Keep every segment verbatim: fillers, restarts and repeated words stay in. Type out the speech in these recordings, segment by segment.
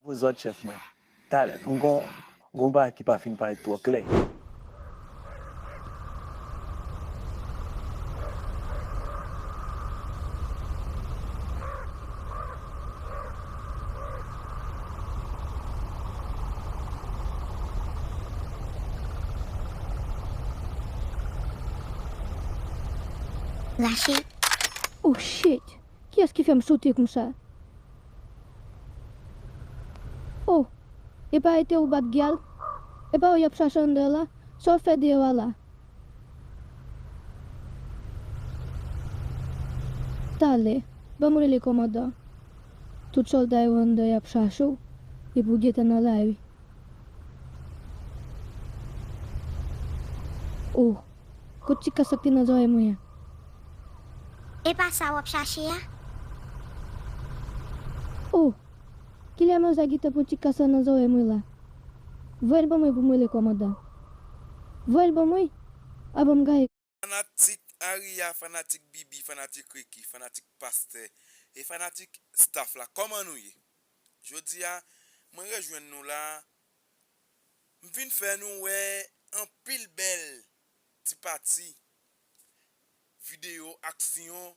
Pou zòt chèf mwen. Talè, m gon, gon bagay ki pa fin parèt twò klè. Rache. Oh shit! Kiyès ki fè m sote konsa? Oh, e pa Ete ou Batgyal? E pa ou y ap chache anndan la? Sa w fè deyò a la? Talè, ban m rele kòmandan. Tout sòlda yo anndan y ap chache w, epi w gentan nan lari. Oh, kot ti kas sa k te nan zòrèy mwen an? E pa sa w ap chache a? Oh, kilè manzè gentan pran ti kas sa nan zòrèy mwen la? Voye l ban mwen pou m rele kòmandan. Voye l ban mwen, avan m gaye. Fanatik Aria, fanatik Bibi, fanatik Ricky, fanatik Pastè, e fanatik staff la, kòman nou ye? Jodi a, mwen rejwenn nou la, m vin fè nou wè anpil bèl ti pati videyo aksyon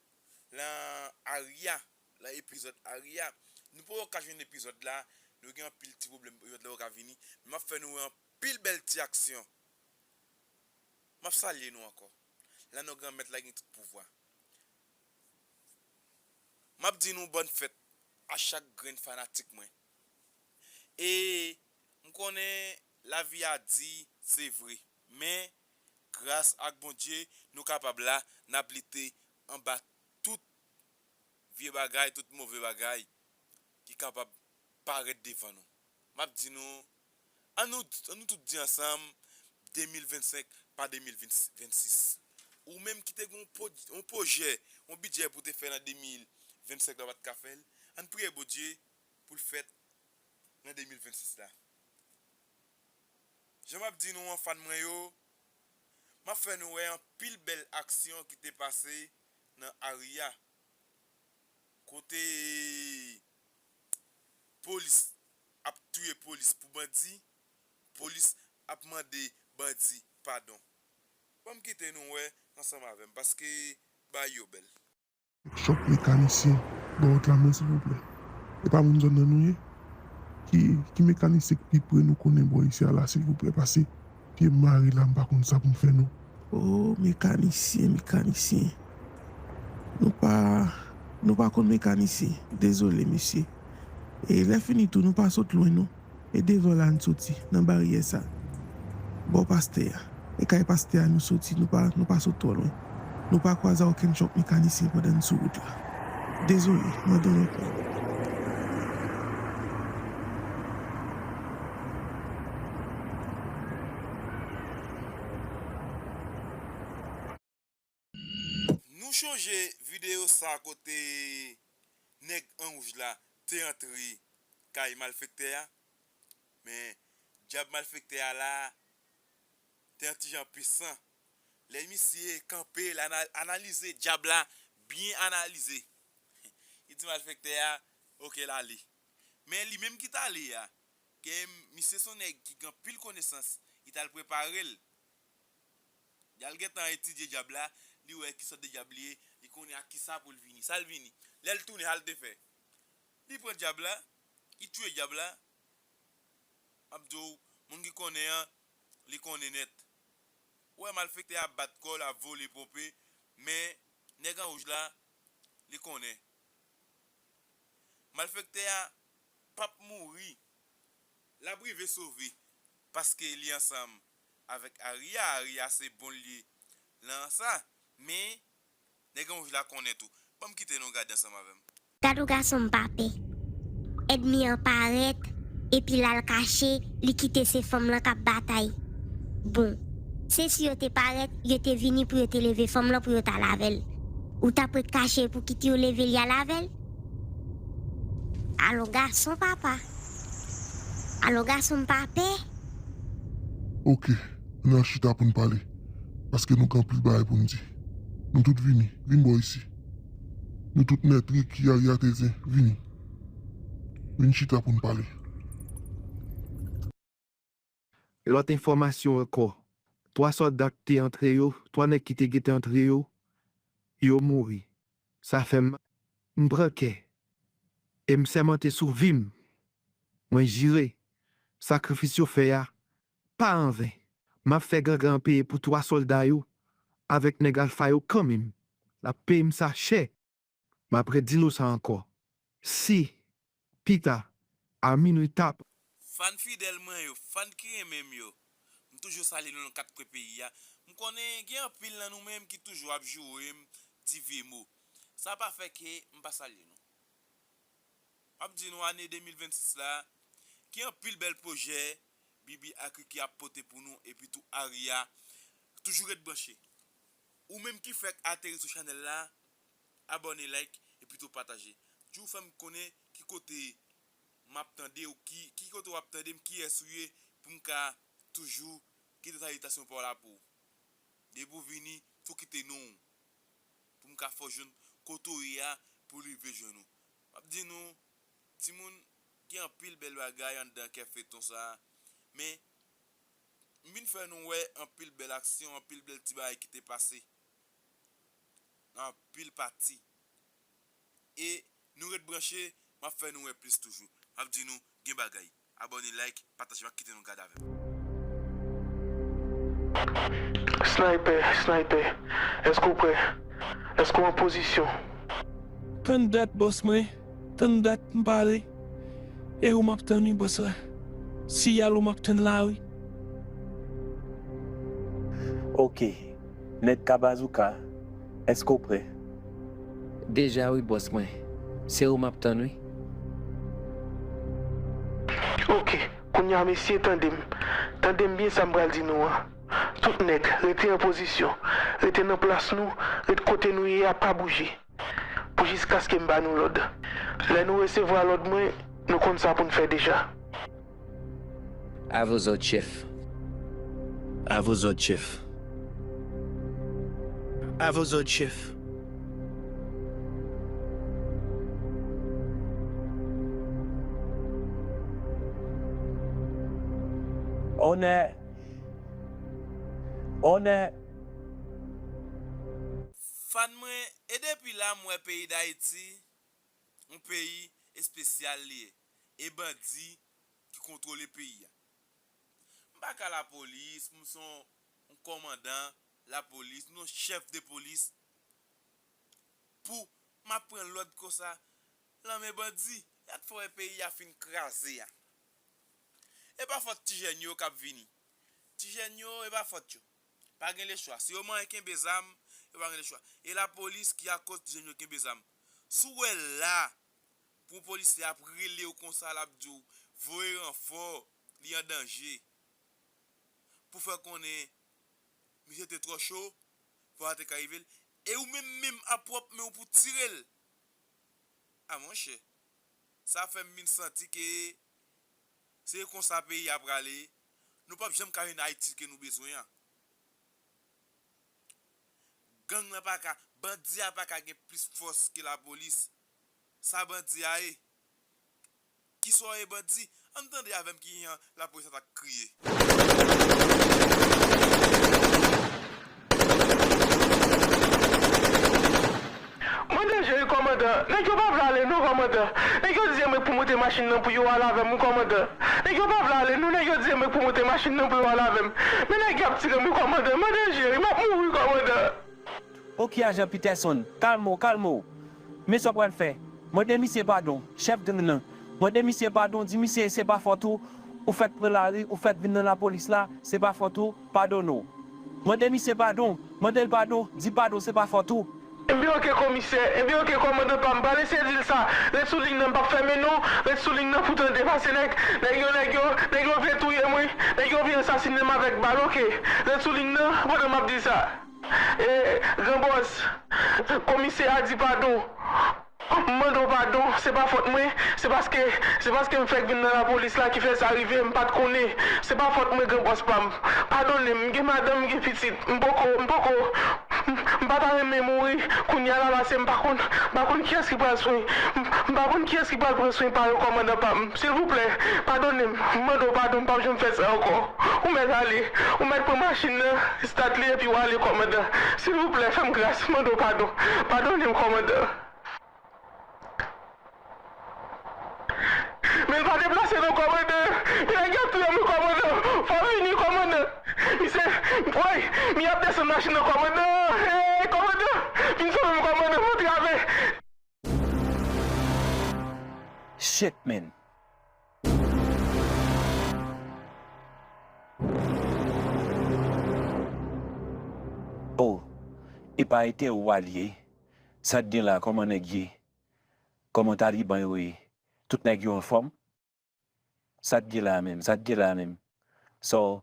lan Aria, lan epizòd Aria. Nou poko ka jwenn epizòd la, nou gen anpil ti pwoblèm, epizòd la poko ka vini, men m ap fè nou wè anpil bèl ti aksyon. M ap salye nou ankò. Lanò Granmèt la gen tout pouvwa. M ap di nou bòn fèt a chak grenn fanatik mwen. E m konnen lavi a di, se vre. Men, gras ak Bondye, nou kapab la, n ap lite anba tout vye bagay, tout move bagay ki kapab parèt devan nou. M ap di nou, ann nou, ann nou tout di ansanm, de mil vennsenk pa de mil vennsis. Ou menm ki te gen yon po-, yon pwojè, yon bidjè pou te fè nan de mil vennsenk la, w pa t ka fè l, ann priye Bondye pou l fèt nan de mil vennsis la. Jan m ap di nou an, fan mwen yo, m ap fè nou wè anpil bèl aksyon ki te pase nan Aria. Kote polis ap touye polis pou bandi, polis ap mande bandi padon. Ban m kite nou wè ansanm avè m, paske bagay yo bèl. Shop mekanisyen, bò wòt la men silvouplè. E pa moun zòn nan nou ye? Ki, ki mekanisyen k pi pre nou konnen bò isi a la silvouplè? Pase pye m mare la, m pa konn sa pou m fè non. Oh, mekanisyen, mekanisyen. Nou pa, nou pa konn mekanisyen. Dezole, mesye. E lè fini tou, nou pa sot lwen non. E devan la n soti, nan baryè sa. Bò pastè a. E kay pastè a nou soti, nou pa, nou pa sot twò lwen. Nou pa kwaze a okenn chòk mekanisyen pandan n sou wout la. Dezole, mande yon lòt lè. Nou chonje videyo sa kote nèg an wouj la te antre kay malfektè a, men dyab malfektè a la te yon ti jan pisan. Lè misye kanpe, l ana-, analize dyab la, byen analize. Li di malfektè a, "Oke, l ale." Men li menm ki t ale a, ke misye se yon nèg ki gen anpil konesans, li t al prepare l. L al gentan etidye dyab la, li wè ki sòt de dyab li ye, li konnen ak kisa pou l vini. Sa l vini? Lè l tounen, sa l te fè? Li pran dyab la, li touye dyab la. M ap di w, moun ki konnen an, li konnen nèt. Ou wè malfektè a ap bat kò l, ap vole, ponpe, men nèg an wouj la, li konnen. Malfektè a p ap mouri. L ap rive sove, paske li ansanm avèk Aria. Aria se bon l ye lan sa. Men, nèg an wouj la konnen tou. Ban m kite nou gade ansanm avè m. Gad yon gason m pa pè. Ènmi an parèt, epi l al kache, li kite se fanm lan k ap batay. Bon, se si yo te parèt, yo te vini pou yo te leve fanm lan pou yo t al avè l. Ou t ap ret kache pou kite yo leve li al avè l? Alò gason papa. Alò gason m pa pè. Oke, ann al chita pou n pale. Paske nou gen anpil bagay pou n di. Nou tout vini, vin bò isi. Nou tout nèt, Ricky, Aria, Tezyen, vini. Vin chita pou n pale. Lòt enfòmasyon ankò, twa sòlda ki te antre yo, twa nèg ki te gentan antre yo, yo mouri. Sa fè m, m pran kè. E m sèmante sou vi m. Mwen jire, sakrifis yo fè a, pa anven. M ap fè gangan peye pou twa sòlda yo, avèk nèg Alfa yo kanmenm. L ap peye m sa chè. M ap redi nou sa ankò. Si, pita, a minwi tap. Fan fidèl mwen yo, fan ki renmen m yo, m toujou salye nou nan kat kwen peyi a. M konnen gen anpil nan nou menm ki toujou ap joure m ti vye mo. Sa pa fè ke m pa salye nou. M ap di nou ane de mil vennsis la, gen anpil bèl pwojè Bibi ak Ricky ap pote pou nou, epi tou Aria. Toujou ret branche. Ou menm ki fèk ateri sou chanèl la, abòne, like, epi tou pataje. Di w fè m konnen ki kote m ap tande w, ki, ki kote w ap tande m, kiyès ou ye, pou m ka toujou kite salitasyon pa w la pou ou. Depi w vini, fò w kite non w. Pou m ka fè w jwenn kote w ye a, pou w rive jwenn ou. M ap di nou, timoun, gen anpil bèl bagay anndan kè feyton sa a. Men, m vin fè nou wè anpil bèl aksyon, anpil bèl ti bagay ki te pase nan anpil pati. E nou ret branche, m ap fè nou wè plis toujou. M ap di nou, gen bagay. Abòne, like, pataje, pa kite nou gade avè m. Sniper, sniper, èske w prè? Èske w an pozisyon? Tann dat, bòs mwen. Tann dat, m pale. E ou m ap tann wi, bòs la. Siyal ou m ap tann la wi. Oke. Nèg ka bazouka, èske w prè? Deja wi, bòs mwen. Se ou m ap tann wi. Oke, kounye a mesye, tande m. Tande m byen sa m pral di nou an. Tout nèg, rete an pozisyon. Rete nan plas nou, ret kote nou ye a, pa bouje. Pou jiskaske m ba nou lòd. Lè nou resevwa lòd mwen, nou konn sa pou n fè deja. À vos ordres, chef. À vos ordres, chef. À vos ordres, chef. Onè. Onè. Fan mwen, e depi la m wè peyi Dayiti, yon peyi espesyal li ye. E bandi ki kontwole peyi a. M pa ka lapolis, m se yon, yon kòmandan lapolis, m se yon chèf de polis. Pou m ap pran lòd konsa, nan men bandi, y ap fè wè peyi a fin kraze a. E pa fòt ti jèn yo k ap vini. Ti jèn yo, e pa fòt yo. Pa gen lechwa. Si yo manyen kenbe zam, yo pa gen lechwa. E lapolis ki akoz ti jèn yo kenbe zam. Si w wè la, pou yon polisye ap rele w konsa, l ap di w, voye ranfò, li an danje. Pou fè konnen, misye te twò cho, fò a te ka rive l. E ou menm menm a pwòp men w pou tire l. A monchè, sa fè m vin santi ke se konsa peyi a prale. Nou p ap janm ka jwenn Ayiti ke nou bezwen an. Gang lan pa ka, bandi a pa ka gen plis fòs ke lapolis. Sa bandi a ye? Kisa w ye bandi? Ann tande avè m kijan lapolis la t ap kriye. Mwen danje wi kòmandan. Nèg yo pa vle ale non kòmandan. Nèg yo di se mwen k pou monte machin nan pou yo al avè m wi kòmandan. Nèg yo pa vle ale non, nèg yo di se mwen k pou monte machin nan pou yo al avè m. Men nèg yo ap tire m wi kòmandan. Mwen danje wi, m ap mouri wi kòmandan. Oke ajan Peterson, kalme w, kalme w. Men sa w pral fè. Mande misye padon, chèf gang lan. Mande misye padon, di misye se pa fòt ou, ou fèk pran lari, ou fèk vin nan lapolis la, se pa fòt ou, padone w. Mande misye padon, mande l padon, di padon, se pa fòt ou. Ebyen oke komisè, ebyen oke kòmandan pa m, pa lese di l sa. Ret sou liy nan, m p ap fèmen non, ret sou liy nan pou tande pase nèg, nèg yo, nèg yo, nèg yo vle touye m wi, nèg yo vle asasinen m avèk bal oke. Ret sou liy nan pandan m ap di sa. E, gran bòs, komisè a di padon. M mande w padon, se pa fòt mwen, se paske, se paske m fèk vin nan lapolis la ki fè sa rive, m pa t konnen. Se pa fòt mwen, gran bòs pa m. Padone m, m gen madanm, m gen pitit, m poko, m poko. M pa ta renmen mouri, kounye a la pase m pa konn, m pa konn kiyès ki pral swen, m pa konn kiyès ki pral pran swen pa yo kòmandan pa m. Silvouplè, padone m, m mande w padon, m p ap janm fè sa ankò. Ou mèt ale, ou mèt pran machin nan, stat li epi w ale kòmandan. Silvouplè, fè m gras, m mande w padon, padone m kòmandan. Men l pa deplase non kòmandan. Men nèg y ap touye m wi kòmandan. Fò m vini kòmandan. Misye, woy, mi ap desann machin nan kòmandan. Hey, kòmandan, vin sove m kòmandan, m antrave. Shit man. Oh, epa e te ou a l ye? Sa t gen la, kòman nèg ye? Kòman taliban yo ye? Tout nèg yo anfòm? Sa t gen la menm? Sa t gen la menm? So,